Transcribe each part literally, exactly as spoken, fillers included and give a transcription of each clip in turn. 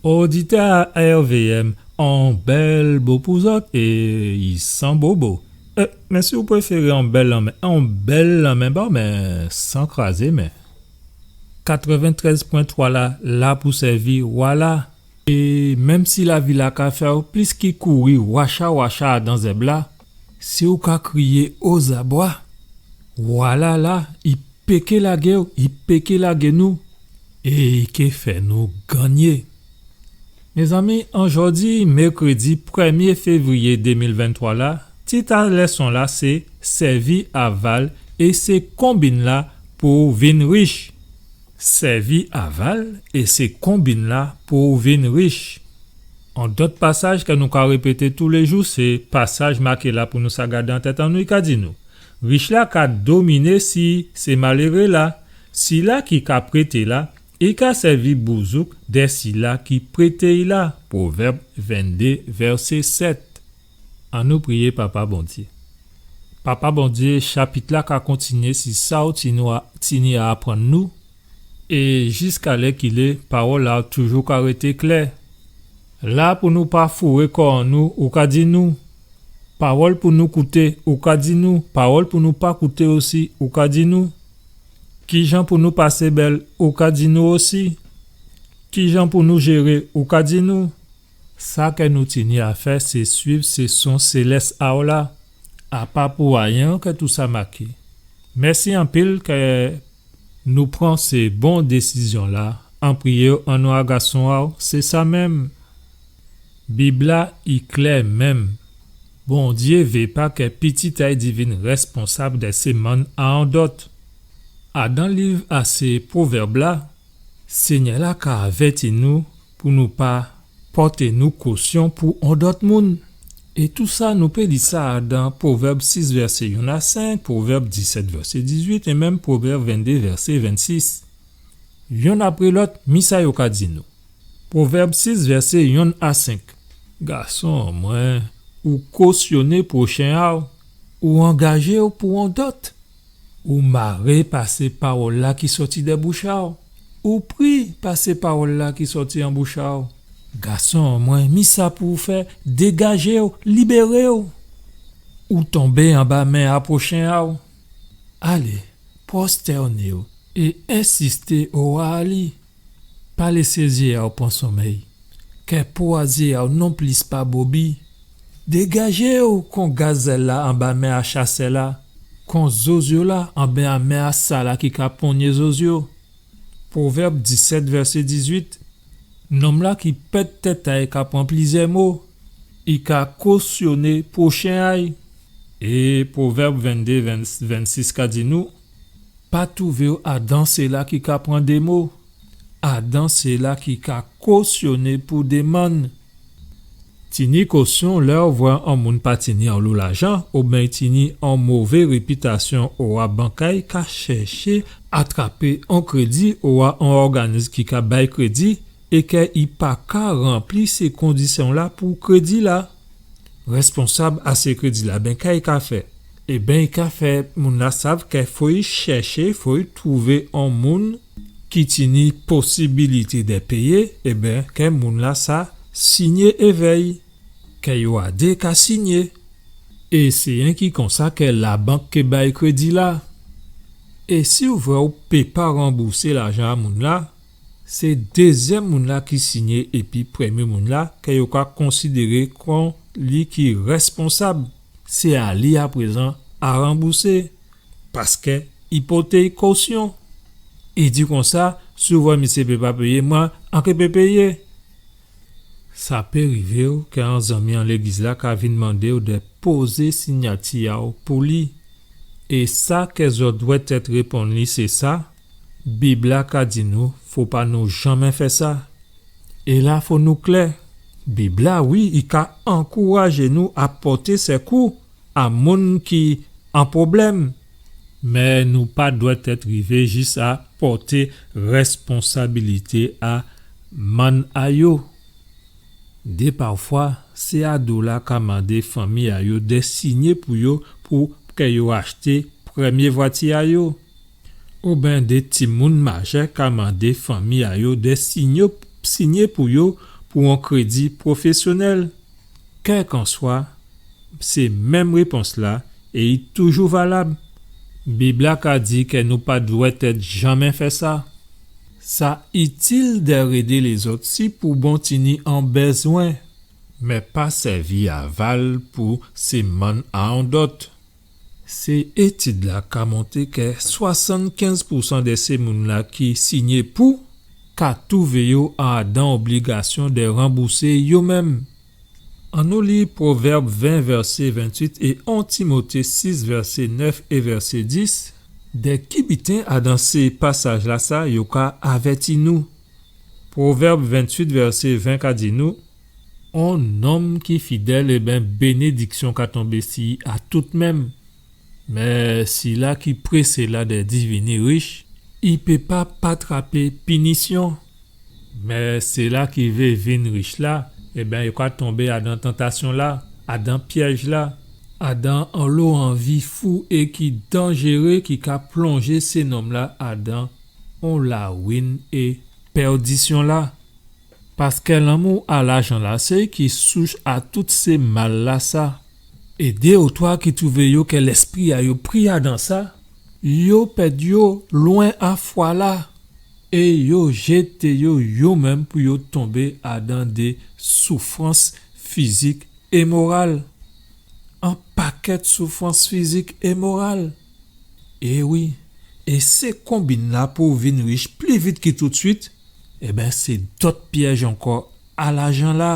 Oditè a R V M, on bèl bo pou zòt é i san bobo. É, mé si ou préféré on bèl lanmen, on bèl lanmen ba, mé san krazé, mé katrèventrèz pwen twa la, la pou sèvi wa la. É menm si lavi la ka fè'w plis ki kouri wacha wacha adan zèb la, si ou ka kriyé ozabwa, wa la la, i pé ké lagé'w, i pé ké lagé nou, é i ké fè nou gannyé. Mézanmi, an jòdi mèkrédi prèmyé févriyé dé mil venntwa la, tit a lèson la sé Sèvi aval é sé konbin la pou vin rich. Sèvi aval é sé konbin la pou vin rich. On dòt pasaj ke nou ka répété toulé jou, sé pasaj maké la pou nou sa gadé an tèt an nou, i ka di nou, rich la ka dominé si sé maléré la, sila ki ka prété la, i ka sèvi bouzouk dè sila ki prété'y la. Pwovèb venndé, vèsé sèt. Annou priyé Papa Bondyé. Papa Bondyé, chapit la ka kontinyé si sa ou tini a, tini a aprann nou, é jiskalè ki lé, pawòl la toujou ka rété klè. La pou nou pa fouré kò an nou, ou ka di nou. Pawòl pou nou kouté, ou ka di nou. Pawòl pou nou pa kouté osi, ou ka di nou. Kijan pou nou pasé bèl, ou ka di nou osi. Kijan pou nou jéré, ou ka di nou. Sa ke nou tini a fè, sé suiv sé son sélès a'w la. A pa pou ayen ke tousa maké. Mèsi anpil ke nou pran sé bon désizyon la. An priyé'w an non a gason a'w, sé sa menm. Bib la i klè menm. Bondyé vé pa ke pitit a'y divin rèsponsab dè sé mann a on dòt. Adan liv a sé Pwovèb la, Senyè la ka avèti nou pou nou pa pòté nou kosyon pou on dòt moun. É tousa, nou pé li sa dan Pwovèb sis, vèsé yonn a senk, Pwovèb disèt, vèsé dizuit, é menm Pwovèb venndé, vèsé vennsis. Yonn apré lòt, mi sa yo ka di nou. Pwovèb sis, vèsé yonn a senk. Gason an mwen, ou kosyoné pwochen a'w, ou angajé'w pou on dòt. Ou maré pa sé pawòl la ki sòti dè bouch a'w. Ou pri pa sé pawòl la ki sòti an bouch a'w. Gason an mwen, mi sa pou'w fè, dégajé'w, libéré'w. Ou tonbé anba men a pwochen a'w. Alé, pwostèné'w é ensisté owa a li. Pa lésé zyé a'w pran sonmèy. Kè po a zyé a'w nonplis pa bobi. Dégajé'w kon gazèl la anba men a chasè la, kon zozyo la anba men a sala ki ka ponyé zozyo. Pwovèb disèt, vèsé dizuit. Nonm la ki pèd tèt a'y ka pran plizyè mo, i ka kosyoné pwochen a'y. É Pwovèb venndé, venn, vennsis ka di nou, pa twouvé'w adan sila ki ka pran dé mo, adan sila ki ka kosyoné pou dé mann. Tini kosyon lè ou vwè on moun pa tini anlo lajan, oben i tini on mové répitasyon owa bank a'y ka chèché atrapé on krédi owa on òganis ki ka bay krédi, é kè i pa ka ranpli sé kondisyon la pou krédi la. Rèsponsab a sé krédi la, ben, ka i ka fè? Ében, i ka fè moun la sav kè fo i chèché, fo i twouvé on moun ki tini posibilité dè péyé, ében, kè moun la sa sinyé évè'y, kè yo a dé ka sinyé. É sé enki konsa kè labank ké bay krédi la. É si ou vwè ou pé pa ranbousé lajan a moun la, sé dézyèm moun la ki sinyé épi prèmyé moun la, kè yo ka konsidéré kon li ki rèsponsab. Sé a li aprézan a ranbousé, paskè i pòté kosyon. I di konsa, si ou vwè misyé pé pa péyé, mwen, an ké pé péyé. Sa pé rivé'w kè on zanmi an légliz la ka vin mandé'w dè pozé sinyati a'w pou li. É sa kè zòt dwètèt réponn li, sé sa, Bib la ka di nou, fo pa nou janmé fè sa. É la, fo nou klè. Bib la, wi, i ka ankourajé nou a pòté sékou a moun ki an pwoblèm. Mé nou pa dwètèt rivé jis a pòté rèsponsabilité a mann a yo. Dé pafwa, sé ado la ka mandé fanmi a yo dè sinyé pou yo, pou kè yo achté prèmyé vwati a yo. Oben dé timoun majè ka mandé fanmi a yo dè sinyé, sinyé pou yo, pou on krédi pwofésyonèl. Kèlkanswa, sé menm répons-la é i toujou valab. Bib-la ka di kè nou pa dwètèt janmé fè sa. Sa itil dè rédé lézòt si pou bon tini on bézwen, mé pa sèvi aval pou sé mann a on dòt. Sé étid-la ka montré kè swasannkenz pousan dè sé moun-la ki sinyé pou ka twouvé yo adan obligasyon dè ranbousé yo menm. Annou li Pwovèb ven, vèsé ventuit, é on Timoté sis, vèsé nèf é vèsé dis. Dè ki biten adan sé pasaj-lasa yo ka avèti nou? Pwovèb ventuit, vèsé ven ka di nou, on nonm ki fidèl, ében, bénédiksyon ka tonbé si a tout menm. Mé sila ki présé la dè divini rich, i pé pa pa trapé pinisyon. Mé sila ki vé vin rich la, ében, yo ka tonbé adan tantasyon-la, adan pyèj-la, adan onlo anvi fou é ki danjéré ki ka plonjé sé nonm-la adan on lawin é pèdisyon-la. Paskè lanmou a lajan-la sé ki sous a tout sé mal-lasa. É dé ou twa ki twouvé yo kè lèspri a yo pri adan sa, yo pèd yo lwen a fwa-la, é yo jété yo yo menm pou yo tonbé adan dé soufrans fizik é moral. On pakèt soufrans fizik é moral. É wi, é sé konbin-la pou vin rich pli vit ki toutswit, ében, sé dòt pyèj ankò a lajan-la.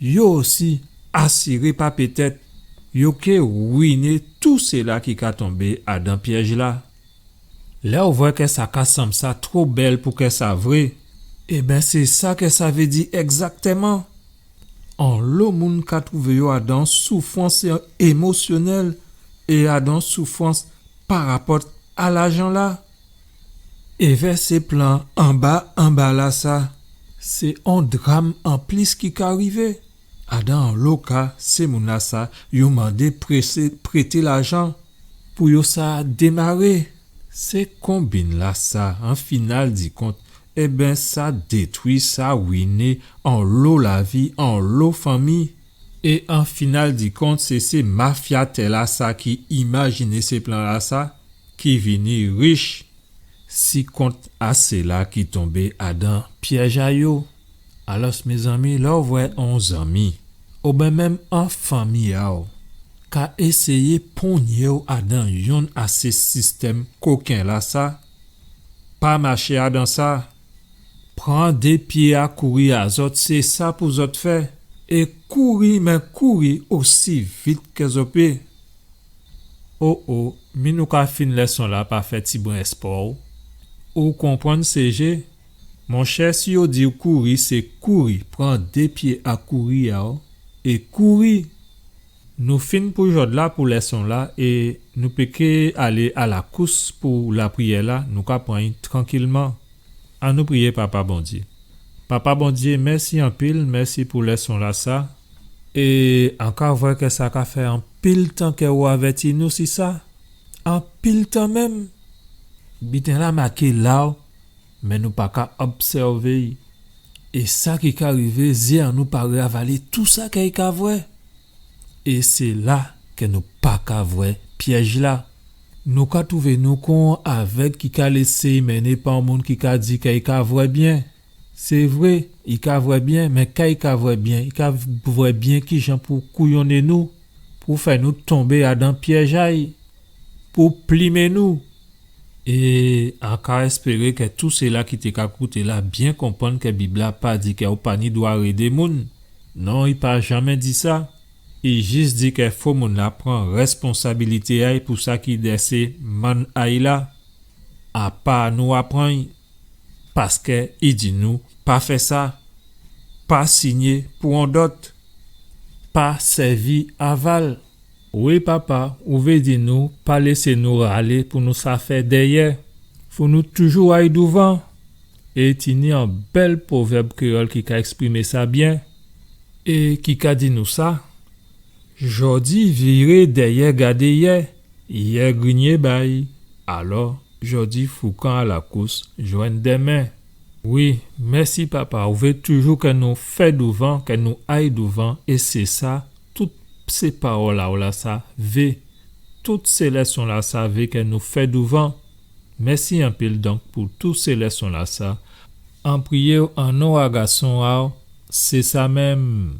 Yo osi, asiré pa pétèt, yo ké winé tou sila ki ka tonbé adan pyèj-la. Lè ou vwè kè sa ka sanm sa two bèl pou kè sa vré, ében, sé sa kè sa vé di ègzaktèman. Onlo moun ka twouvé yo adan soufrans émosyonèl é adan soufrans parapòt a lajan-la. Èvè sé plan anba anba-lasa, sé on dram anplis ki ka rivé. Adan onlo ka, sé moun-lasa, yo mandé présé, prété lajan pou yo sa démaré. Sé konbin-lasa, an final di kont, ében, sa détwi, sa winé onlo lavi, onlo fanmi. É an final di kont, sé, sé mafyatè-lasa ki imajiné sé plan-lasa, ki vini rich. Si kont a sila ki tonbé adan pyèj a yo. Alòs, mézanmi, lè ou vwè on zanmi, oben menm an fanmi a'w, ka éséyé ponyé'w adan yonn a sé sistèm koken-lasa, pa maché adan sa. Pran dé pyé a kouri a zòt, sé sa pou zòt fè. É kouri, mé kouri osi vit kè zòt pé. O, o, mi nou ka fin lèson-la pa fè tibwen èspò. Ou konprann, sé jé? Monchè, si yo di'w kouri, sé kouri. Pran dé pyé a kouri a'w é kouri. Nou fin pou jòdla pou lèson-la é nou pé ké alé a la kous pou lapriyè-la, nou ka pran'y trankilman. Annou priyé Papa Bondyé. Papa Bondyé, mèsi anpil, mèsi pou lèson-lasa. É an ka vwè kè sa ka fè anpil tan kè ou avèti nou si sa. Anpil tan menm. Biten-la maké la, mé nou pa ka obsèvé'y. É sa ki ka rivé, zyé an nou paré avalé tou sa kè i ka vwè. É sé la kè nou pa ka vwè pyèj-la. Nou ka twouvé nou kon avèg ki ka lésé mennen pa on moun ki ka di kè i ka vwè byen. Sé vré, i ka vwè byen, mé kan i ka vwè byen, i ka vwè byen kijan pou kouyonné nou, pou fè nou tonbé adan pyèj a'y, pou plimé nou. É an ka èspéré kè tou sila ki té ka kouté la byen konprann kè Bib-la pa di kè ou pa ni dwa rédé moun. Non, i pa janmé di sa. I jis di kè fo moun-la pran rèsponsabilité a'y pou sa ki dè sé mann a'y la. A pa nou aprann, paskè i di nou pa fè sa, pa sinyé pou on dòt, pa sèvi aval. Wi, Papa, ou vé di nou pa lésé nou ralé pou nou sa fè dèyè, fo nou toujou ay douvan. É tini on bèl pwovèb kréyòl ki ka èksprimé sa byen, é ki ka di nou sa, jòdi viré dèyè gadé yè, yè grinyé bay. Alò, jòdi foukan a la kous, jwenn dèmen. Wi, mèsi Papa, ou vé toujou kè nou fè douvan, kè nou ay douvan, é sé sa, tout sé pawòl a'w lasa vé, tout sé lèson lasa vé kè nou fè douvan. Mèsi anpil donk pou tout sé lèson lasa. An priyé'w an non a Gason a'w, sé sa menm.